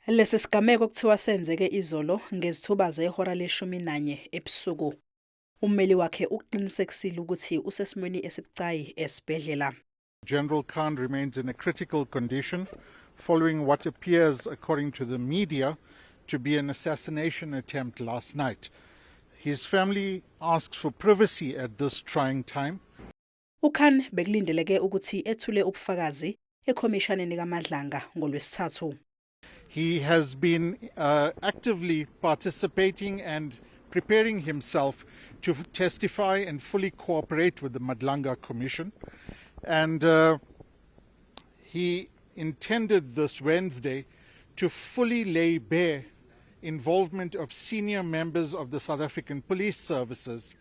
Lesi sigameko kuthiwa senzeke izolo ngezithuba zehora le-11 ebusuku. Ummeli wakhe uqinisekisile ukuthi usesimweni esibucayi esibhedlela. General Khan remains in a critical condition following what appears, according to the media, to be an assassination attempt last night. His family asks for privacy at this trying time. UKhan bekulindeleke ukuthi ethule ubufakazi ekhomishaneni kaMadlanga ngoLwesithathu. He has been actively participating and preparing himself to testify and fully cooperate with the Madlanga Commission. And he intended this Wednesday to fully lay bare involvement of senior members of the South African Police Services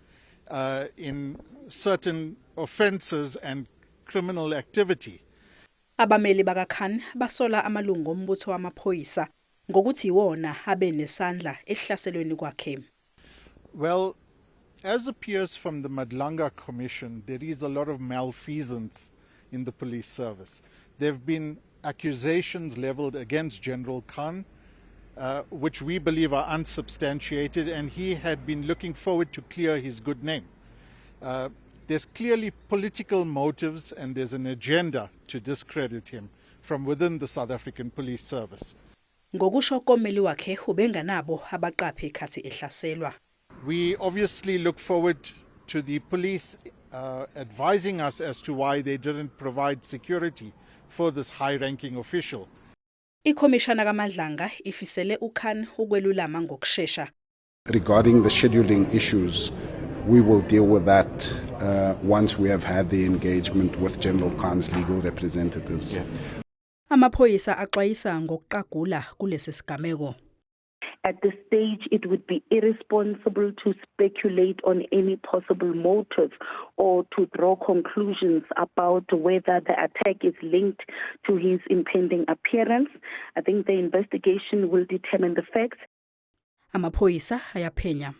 in certain offences and criminal activity. Abameli bakaKhan basola amalungu ombutho wamaphoyisa ngokuthi iwona abe nesandla ehlaselweni kwakhe. Well, as appears from the Madlanga Commission, there is a lot of malfeasance in the police service. There have been accusations leveled against General Khan, which we believe are unsubstantiated, and he had been looking forward to clear his good name. There's clearly political motives and there's an agenda to discredit him from within the South African Police Service. Ngokusho komeli wakhe ubenganabo abaqaphi khathi ehlaselwa. We obviously look forward to the police advising us as to why they didn't provide security for this high-ranking official. Ikhomishana kaMadlanga ifisele uKhan ukwelulama ngokusheshsha. Regarding the scheduling issues, we will deal with that once we have had the engagement with General Khan's legal representatives. Amaphoyisa axwayisa ngokuqagula kulesi sigameko. At this stage, it would be irresponsible to speculate on any possible motive or to draw conclusions about whether the attack is linked to his impending appearance. I think the investigation will determine the facts. Amaphoyisa ayaphenya.